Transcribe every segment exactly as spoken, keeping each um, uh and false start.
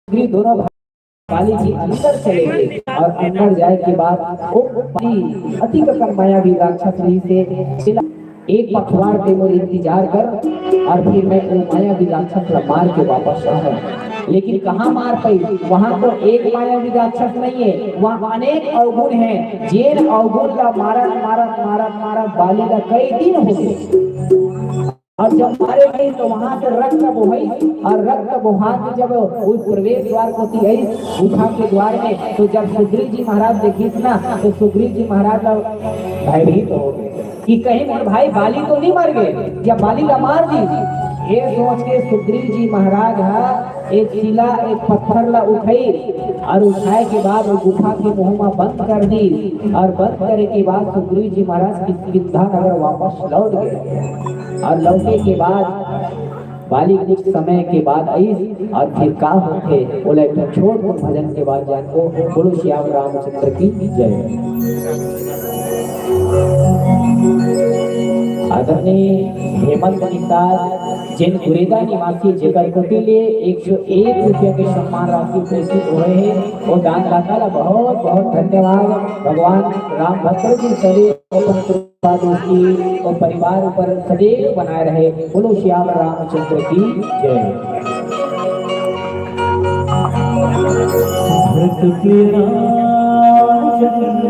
सुग्रीव दोनों भाई, बाली जी अंदर चले गए और अंदर जाए के बाद वो बाली अति ककर मायावी राक्षस रहिस हे। एक पखवार के मोर इंतजार कर और फिर मैं वो मायावी राक्षस ला मार के वापस आऊँ। लेकिन कहाँ मार पाई? वहाँ तो एक मायावी राक्षस नहीं है, वहाँ अनेक अवगुण हैं। जेन अवगुण ला मारत, मारत, मारत, मारत बाली ला कई दिन हो गए। और जब मारे गए तो वहां से रक्त बोहई, और रक्त बोहा के जब उस प्रवेश द्वार कोती आई, गुफा के द्वार में, तो जब सुग्रीव जी महाराज देखिस ना, तो सुग्रीव जी महाराज ला भयभीत हो गए कि कहीं मोर भाई बाली तो नहीं मर गए या बाली ला मार दिस। ये सोच के सुग्रीव जी महाराज हा एक शिला, एक पत्थर ला उठाई और उठाए के बाद वो गुफा के मुंह में बंद कर दिस और बंद करे के बाद सुग्रीव जी महाराज किष्किंधा नगर वापस लौट गए। और लौटे के बाद बाली कुछ समय के बाद आइस और फिर का होथे, ओला एक ठो छोट कुन भजन के बाद जानबो। बोलो सियावर रामचंद्र की जय। आदरणीय हेमंत निषाद, जेन गुरेदा निवासी, जेकर कोति ले एक सौ एक रुपया के सम्मान राशि प्रेषित होए हे, वो दानदाता ला बहुत बहुत धन्यवाद। भगवान राम भक्त जी सदैव अपन कृपा दृष्टि और परिवार ऊपर सदैव बनाए रहे। बोलो सियावर रामचंद्र की जय। भरत प्रिय राम शंकर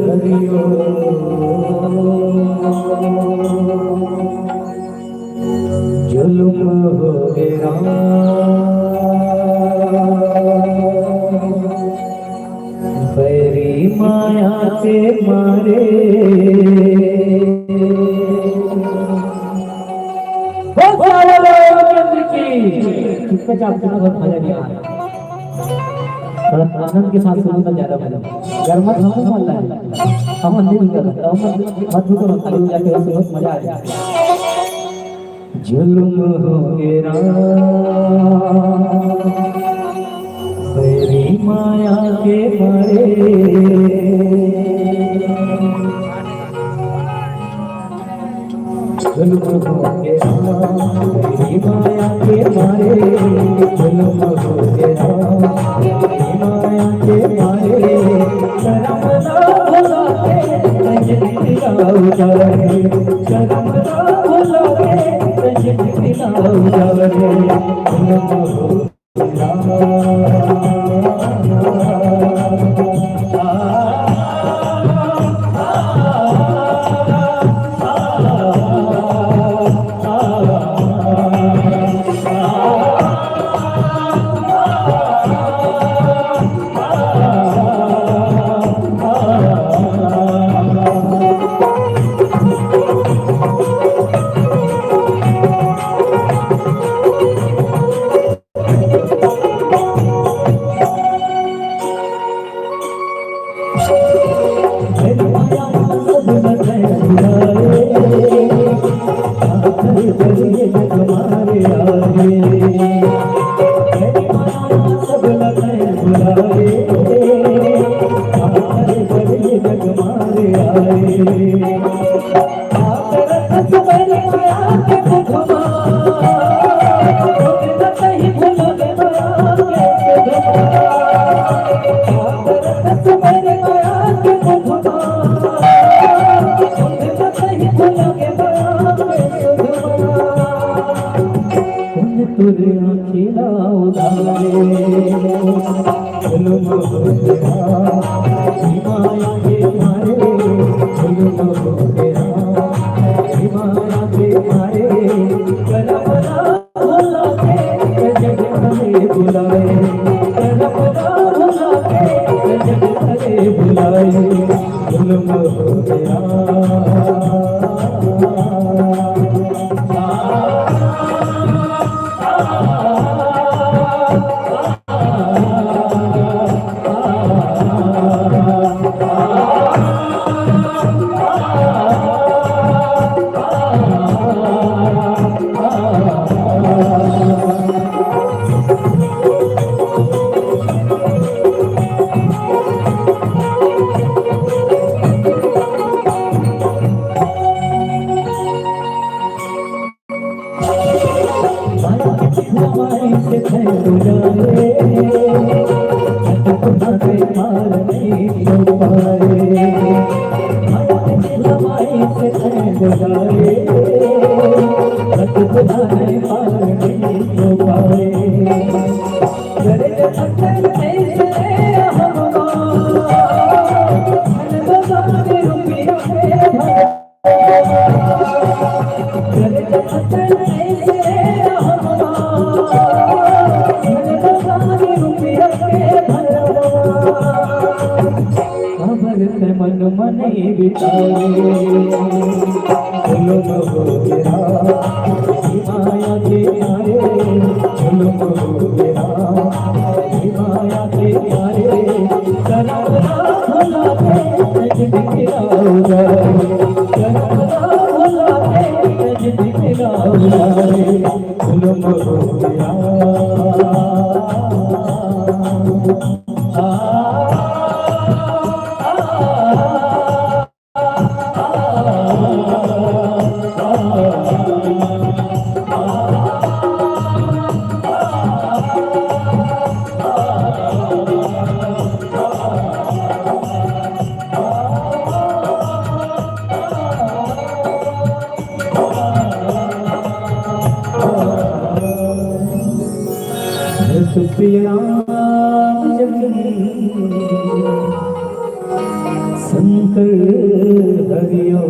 हरि ओम। जुलुम हो गे राम, बैरी माया के मारे। बोल सियावर रामचंद्र की। चुपचाप सुनो, बहुत मजा नहीं आ रहा। थोड़ा आनंद के साथ सुनो तो ज्यादा मजा। गरमत हम मत ला, हम नहीं रुका था, हम मत, मत रुको, खाली हो जाके सुनो, मजा आ जाए। जुलुम हो गे राम, बैरी माया के मारे। जुलुम हो गे राम, बैरी माया के मारे। जुलुम हो गे राम, बैरी माया के मारे। करम ना भुलावे, तजन दिलाऊ जावे। करम ना भुलावे, तजन दिलाऊ जावे। जुलुम हो शंकर हरिओ।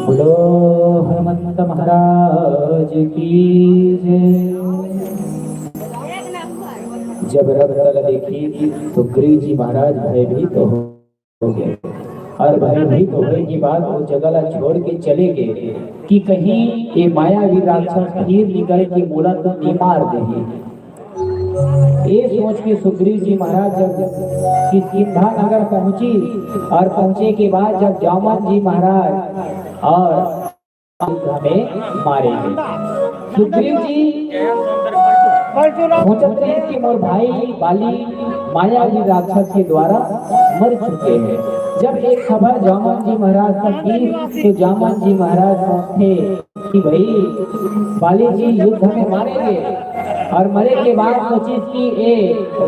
बोलो हनुमंत महाराज की जय। जब रथ ला देखिस सुग्रीव जी महाराज भयभीत हो गए। और भयभीत होने के बाद वो जगह ला छोड़ के चले गए कि कहीं ये मायावी राक्षस फिर निकल के मोला तो नहीं मार देही। ये सोच के सुग्रीव जी महाराज जब किष्किंधा नगर पहुंची और पहुंचे के बाद जब जामवंत जी महाराज और हमें मारेंगे। सुग्रीव जी सोचत रहे कि मोर भाई बाली मायावी राक्षस के द्वारा मर चुके हैं। जब एक खबर जामवंत जी महाराज तक की, तो जामवंत जी महाराज सोचते कि भाई, बाली जी युद्ध में मारेंगे, और मरे के बाद सोचिस कि ये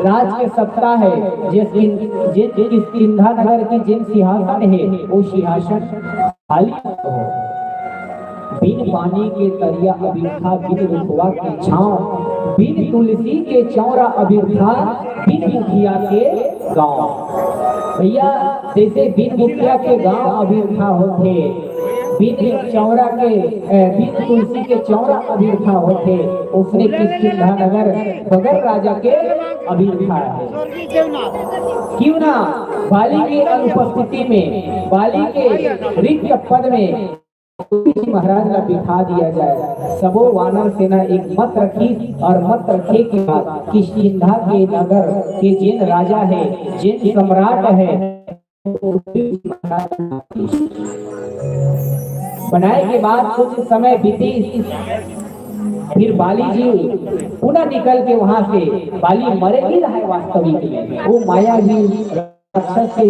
राज के सत्ता है, जिस किन-, जिन, किष्किंधा नगर की जिन सिंहासन है, वो सिंहासन खाली हो। बिन पानी के तरिया अबिरथा, बिन रुखवा के छांव, बिन तुलसी के चौरा अबिरथा, बिन मुखिया के गांव। भैया, जैसे बिन मुखिया के गांव अबिरथा होथे, बिन चौरा के, ए, बिन तुलसी के चौरा अबिरथा होथे, उसने किष्किंधा नगर बगर राजा के अबिरथा है। क्यों ना बाली के अनुपस्थिति में, बाली के रिक्त पद में महाराज ला बिठा दिया जाए। सबो वानर सेना एक मत रखी और मत रखे के बाद किष्किंधा के नगर के जिन राजा है, जिन सम्राट है, बनाए के बाद कुछ समय बीती, फिर बाली जी पुनः निकल के वहां से, बाली मरे नहीं रहा है वास्तविक में, वो मायावी राक्षस के,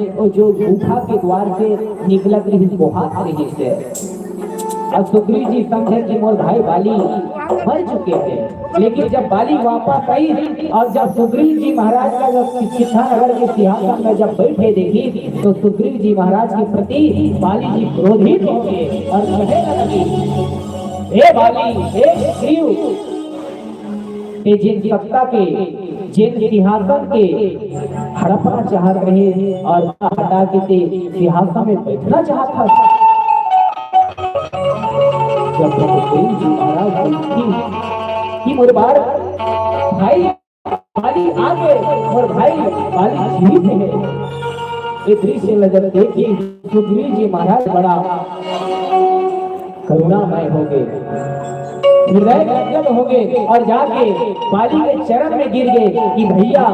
वो जो गुफा के द्वार से निकलत रहिस, बोहात रहिस। अब सुग्रीव जी समझे कि मोर भाई बाली मर चुके हैं, लेकिन जब बाली वापस आई और जब सुग्रीव जी महाराज का जब किष्किंधा नगर के सिंहासन में जब बैठे देखी, तो सुग्रीव जी महाराज के प्रति बाली जी क्रोधित हो गए और कहने लगी, "हे बाली, हे सुग्रीव, ये जिन सत्ता के, जिन सिंहासन के हड़पना चाहत रहे और हटा के ते सिंहासन में बैठना चाहत था।" जब भगवान जी महाराज देखी कि मोर बार भाई बाली आगे और भाई बाली जीवित है, ये दृश्य नजर देखी सुग्रीव जी महाराज बड़ा करुणामय हो गए, हृदय गदगद हो गए और जाके बाली के चरण में गिर गए कि भैया,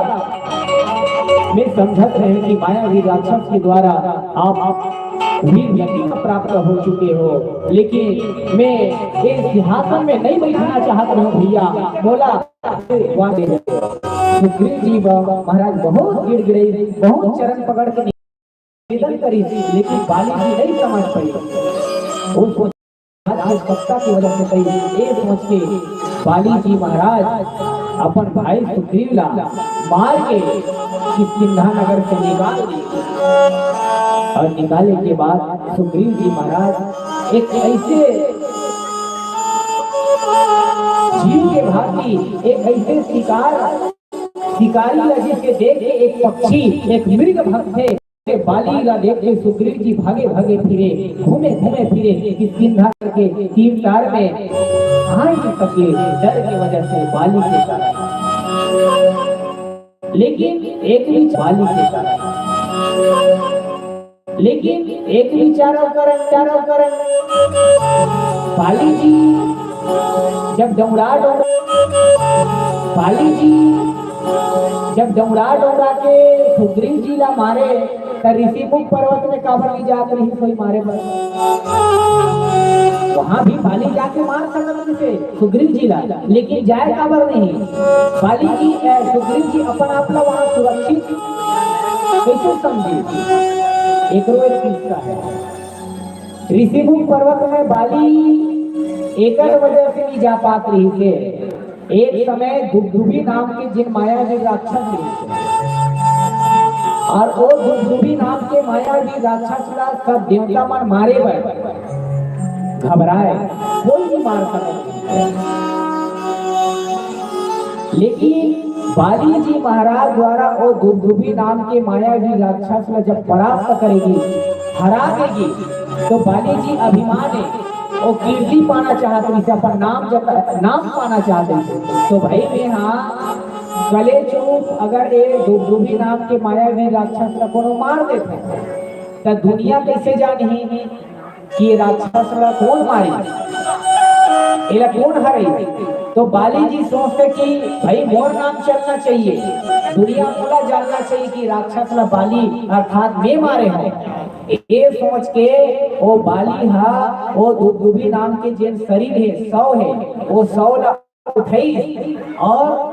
मैं समझत रहे कि मायावी राक्षस के द्वारा आप वीर गति प्राप्त हो चुके हो, लेकिन मैं इस सिंहासन में नहीं बैठना चाहत रहे भैया, मोला। सुग्रीव जी महाराज बहुत गिड़गिड़े, बहुत चरण पकड़ के निवेदन करिस, लेकिन बाली जी नहीं समझ पाई। उसको आज के सत्ता की वजह से कही, ये सोच के बाली जी महाराज अपन भाई सुग्रीव ला मार के किष्किंधा नगर से निकाल दिए। और निकाले के बाद सुग्रीव जी महाराज एक ऐसे जीव के भांति, एक ऐसे शिकार, शिकारी ला जिसके देख के एक पक्षी, एक मृग भक्त थे, बाली ला देख के सुग्रीव जी भागे भागे फिरे, घूमे घूमे फिरे, किष्किंधा के तीर तार में आ ही सके, डर के वजह से, बाली के कारण। लेकिन एक विचार, बाली के कारण, लेकिन एक विचार करन, विचार करन, बाली जी जब डौड़ा डौड़ा, बाली जी जब डौड़ा डौड़ा के सुग्रीव जी ला मारे, त ऋषिमुख पर्वत में काबर नहीं जात रहिस होही मारे बर? वहां भी बाली जाके मार सकत रहिसे सुग्रीव जी ला, लेकिन जाए काबर नहीं? बाली जी, अ, सुग्रीव जी अपन आप ला वहां सुरक्षित कैसे समझे? एकरो एक किस्सा है। ऋषिमुख पर्वत में बाली एकर वजह से नहीं जा पात रहिसे। एक समय दुबदुबी नाम के जेन मायावी राक्षस रहिसे, और वो दुबदुबी नाम के मायावी राक्षस ला सब देवता मन मारे बर घबराए, कोई नहीं मार सकत। लेकिन बाली जी महाराज द्वारा वो दुबदुबी नाम के मायावी राक्षस ला जब परास्त करेगी, हरा देगी, तो बाली जी अभिमान है, वो कीर्ति पाना चाहत रहिसे, अपन नाम जता, नाम पाना चाहत रहिसे। तो भाई, मैं हाँ कले चुप, अगर ये दुबदुबी नाम के मायावी राक्षस ला कोनो मार देथे, त दुनिया कैसे जानही कि ये राक्षस ला कोन मारी, एला कोन हरई? तो बाली जी सोचते कि भाई, मोर नाम चलना चाहिए, दुनिया पूरा जानना चाहिए कि राक्षस ला बाली अर्थात मैं मारे हूँ। ये सोच के वो बाली हा वो दुबदुबी नाम के जेन शरीर है, शव है, वो शव ला उठाई और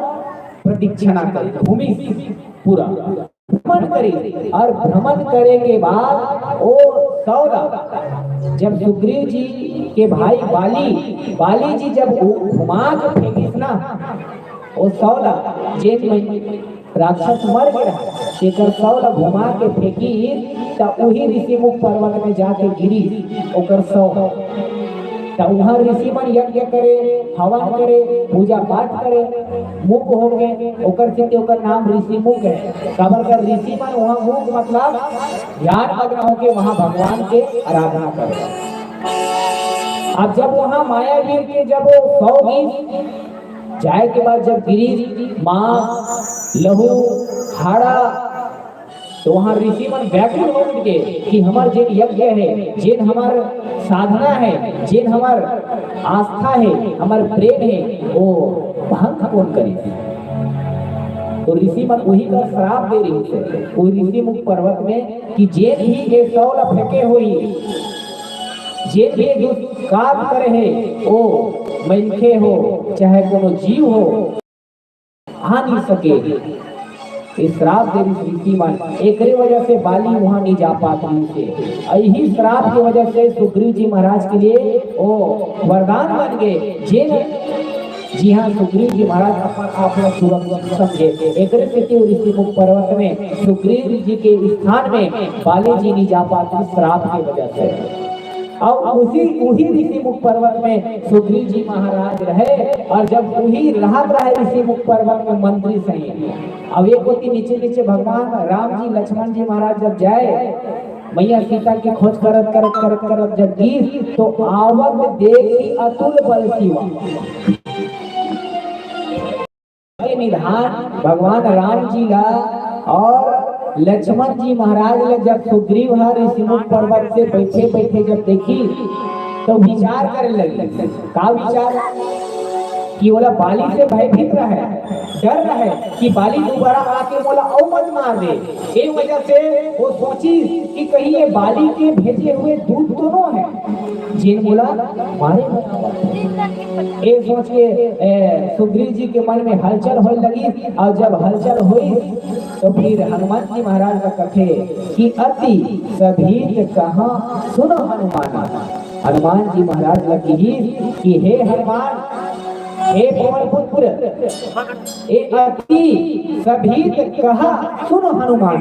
प्रदक्षिणा करी, घूमी पूरा भ्रमण करी। और भ्रमण करे के बाद वो शव ला जब सुग्रीव जी के भाई बाली, बाली जी जब घुमा के फेंकिस ना, वो शव ला जेन में राक्षस मर गे रहा, तेकर शव ला घुमा के फेंकी, त उही ऋषिमुख पर्वत में जाके गिरी ओकर शव। त उहाँ ऋषि मन यज्ञ करे, हवन करे, पूजा पाठ करे, मुख हो गए, ओकर सेती ओकर नाम ऋषिमुख है। काबर कर ऋषि मन उहाँ मुख मतलब ध्यान मग्न होके उहाँ भगवान के आराधना करे। अब जब उहाँ महावीर के जब वो शव गिरी, जाए के बाद जब गिरी, मांस, लहू, हाड़ा, तो उहाँ ऋषि मन व्याकुल हो उठ के कि हमर जेन यज्ञ है, जेन हमर साधना है, जेन हमर आस्था है, हमर प्रेम है, वो भंग कोन करी? तो ऋषि मन उही का श्राप दे रहिसे, वो ऋषिमुख पर्वत में कि जेन भी ये शव ला फेंके होही, जेन भी दुष्कार्य करे हे, वो मनखे हो, चाहे कोनो जीव हो, आ नहीं सके। ये श्राप दे रहिस ऋषि मन, एकरे वजह से बाली उहाँ नहीं जा पात रहिसे। अउ यही श्राप के वजह से सुग्रीव जी महाराज के लिए वो वरदान बन गए, जेन जिहाँ सुग्रीव जी महाराज अपन आप ला सुरक्षित समझे, एकरे सेती वो ऋषिमुख पर्वत में सुग्रीव जी के स्थान में बाली जी नहीं जा पात रहिस श्राप के वजह से। अउ उसी, उही ऋषिमुख पर्वत में सुग्रीव जी महाराज रहे, अउ जब उही रहत रहे ऋषिमुख पर्वत में मंत्री सही, अउ एक कोती नीचे नीचे भगवान राम जी, लक्ष्मण जी महाराज जब जाए, मैया सीता की खोज करत, करत, करत, करत जब गिस, तो आवत देखी अतुल बल शिवा। ये निधान भगवान राम जी ला अउ लक्ष्मण जी महाराज ला जब सुग्रीव ह ऋषिमुख पर्वत से बैठे बैठे जब देखी, तो विचार करे लगी। का विचार? कि ओला बाली से भयभीत रहे, डर रहे कि बाली दोबारा आके मोला अउ मत मार दे। ए वजह से वो सोची कि कहीं ये बाली के भेजे हुए दूत तो नो है। जेन मोला मारे बर आवत हे। ए सोच के, ए, सुग्रीव जी के मन में हलचल होए लगिस, अउ जब हलचल होइस, तो फिर हनुमान जी महाराज ला कथे कि "अति सभीत कहा सुन हनुमान।" हनुमान जी महाराज ला किहिस कि "हे हनुमान, हे पवन पुत्र, ए अति सभीत कहा सुन हनुमान।"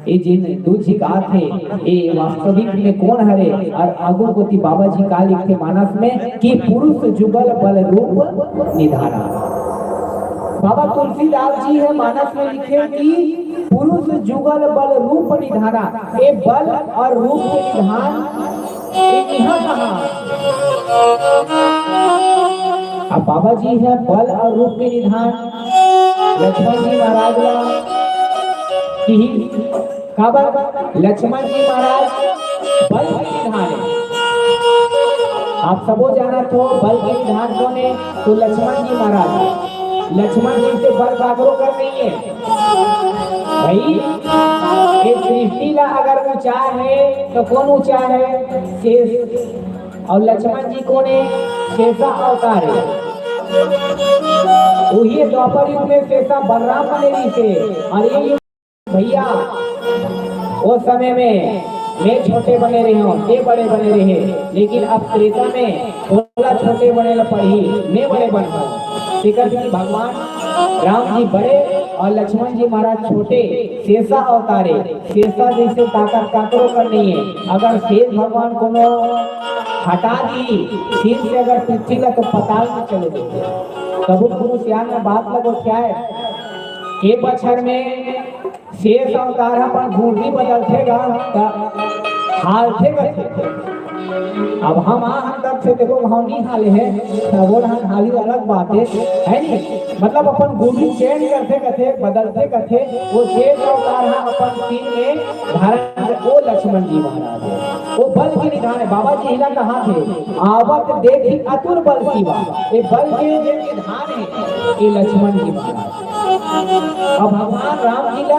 ये जिन दू झिकात हे, ये वास्तविक में कोन हरे? अउ आगू कोती बाबा जी का लिखथे मानस में कि "पुरुष जुगल बल रूप निधाना।" बाबा तुलसीदास जी हे मानस में लिखे कि "पुरुष जुगल बल रूप निधाना।" ये बल अउ रूप के निधान ये इहाँ कहाँ? अब बाबा जी हे बल अउ रूप के निधान लक्ष्मण जी महाराज ला किहिस। काबर? लक्ष्मण जी महाराज बल के निधान हे। आप सबो जानत हो बल के निधान कोन हे? तो लक्ष्मण जी महाराज। लक्ष्मण जी से बल काकरो कर नहीं हे। भाई, ये सृष्टि ला अगर ऊंचा हे, तो कोन ऊंचा हे? शेष। अउ लक्ष्मण जी कोन हे? शेषा अवतार हे। उही द्वापर युग में शेषा बलराम बने रहिस हे। अउ ये युग भैया, ओ समय में मैं छोटे बने रहे हों, ते बड़े बने रहे, लेकिन अब त्रेता में तोला छोटे बने ला पड़ही, मैं बड़े बनहूं। तेकर सेती भगवान राम जी बड़े अउ लक्ष्मण जी महाराज छोटे, शेषा अवतार हे। शेषा जैसे ताकत काकरो कर नहीं हे। अगर शेष भगवान कोनो हटा दी, फिर से अगर पृथ्वी ला तो पताल में चले जाही। कभू कोनो सियान में बात लगो क्या हे? के बछर में शेष अवतार ह अपन गुरदी बदलथे गा, त हालथे कथे। अब हम आ हन तब से देखो घाव नहीं हाले हे, तब वो रहन हाली अलग बात हे, है नहीं? मतलब अपन गुरदी change करथे कथे, बदलथे कथे, वो शेष अवतार ह अपन सीन में धारण कर, वो लक्ष्मण जी महाराज हे, वो बल के निधान हे। बाबा जी इला कहा थे, "आवत देखि अतुर बल शिवा।" ये बल के जे निधान हे, ये लक्ष्मण जी महाराज। अब भगवान राम जी ला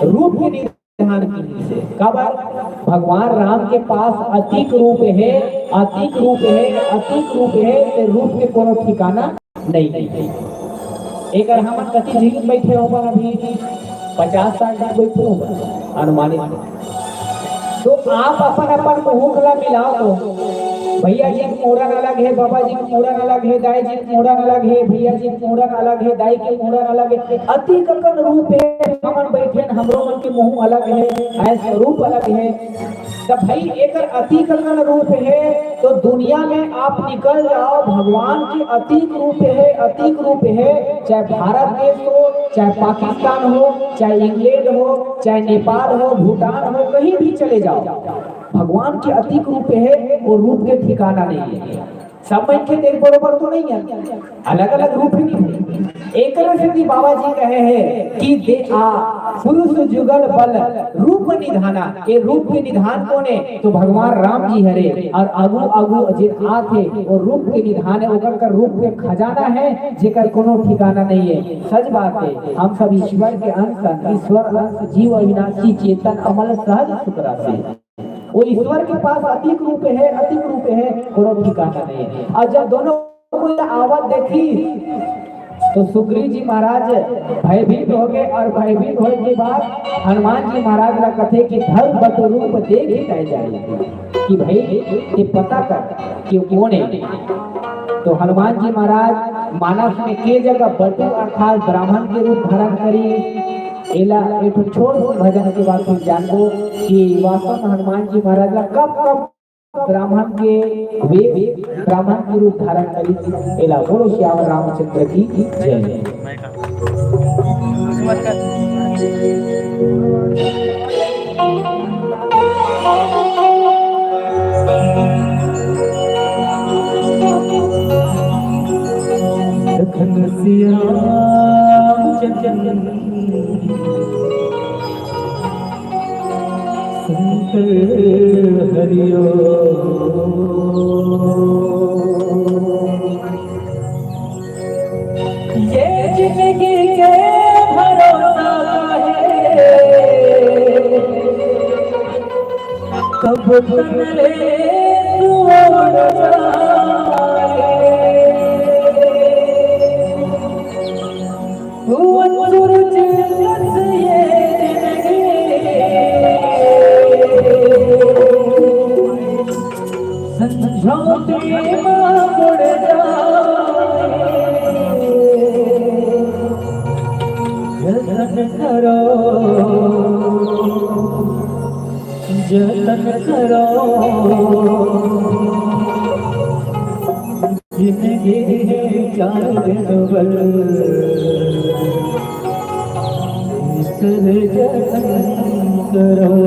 रूप के निधान किहिस हे। काबर? भगवान राम के पास अतीक रूप हे, अतीक रूप हे, अतीक रूप हे, ते रूप के कोनो ठिकाना नहीं हे। एकर हमन कति झिन बइठे होबन अभी पचास साल तक बइठे होबन, अनुमानित। तो आप अपन, अपन मुहूर्त ला मिलाओ तो। भैया जी के मुड़न अलग हे, बाबा जी के मुड़न अलग हे, दाई जी के मुड़न अलग हे, भैया जी के मुड़न अलग हे, दाई के मुड़न अलग हे। अतीक अकन रूप हे, हमन बइठे हन, हमरो मन के मुंह अलग हे, ऐ स्वरूप अलग हे। त भाई एकर अतीक अकन रूप हे, तो दुनिया में आप निकल जाओ, भगवान के अतीक रूप हे, अतीक रूप हे, चाहे भारत देश हो, चाहे पाकिस्तान हो, चाहे इंग्लैंड हो, चाहे नेपाल हो, भूटान हो, कहीं भी चले जाओ, भगवान के अतीक रूप हे, वो रूप के ठिकाना नहीं हे। सब मनखे एक बरोबर तो नहीं हे, अलग-अलग रूप हे। एकरे सेती बाबा जी कहे हे कि दे आ पुरुष जुगल बल रूप निधाना। ये रूप के निधान कोन हे? तो भगवान राम जी हरे। अउ आगू आगू जे आत हे, वो रूप के निधान हे, ओकर कर रूप के खजाना हे, जेकर कोनो ठिकाना नहीं हे। सच बात हे, हम सब ईश्वर के अंश हन, ईश्वर अंश जीव अविनाशी चेतन अमल सहज सुख राशि। वो ईश्वर के पास अतीक रूप हे, अतीक रूप हे, कोनो ठिकाना नहीं हे। अउ जब दोनों कोई आवत देखिस, तो सुग्रीव जी महाराज भयभीत हो गए, अउ भयभीत होए के बाद हनुमान जी महाराज ला कथे कि "धर बटु रूप देखि तैं जाई", कि भाई ये पता कर कि कोन हे। तो हनुमान जी महाराज मानस में के जगह बटु अर्थात ब्राह्मण के रूप धारण करिस। एला एक ठो छोट भजन के बाद फिर जानबो कि वास्तव में हनुमान जी महाराज ला कब कब ब्राह्मण के वेश, ब्राह्मण के रूप धारण करिस। एला बोलो सियावर रामचंद्र की जय। लखन सिया रामचंद्र शंकर हरिओ। ये जिंदगी के भरोसा है। कब तन ले तू ओढ़ जाए, तू अंकुर जिनकस ये जिंदगी, संझौते मां मुड़ जाए। जतन करो, जतन करो, जिंदगी है चार दिन भर, इस तरह जतन करो।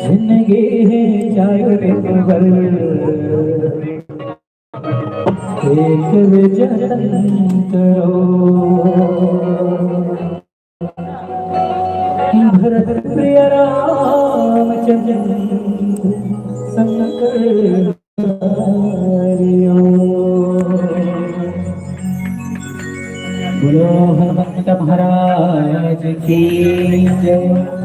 जिंदगी है चारों दिन भर, एक जतन करो। भरत प्रिय रामचंद्र संग कर बोलो हनुमंत महाराज की जय।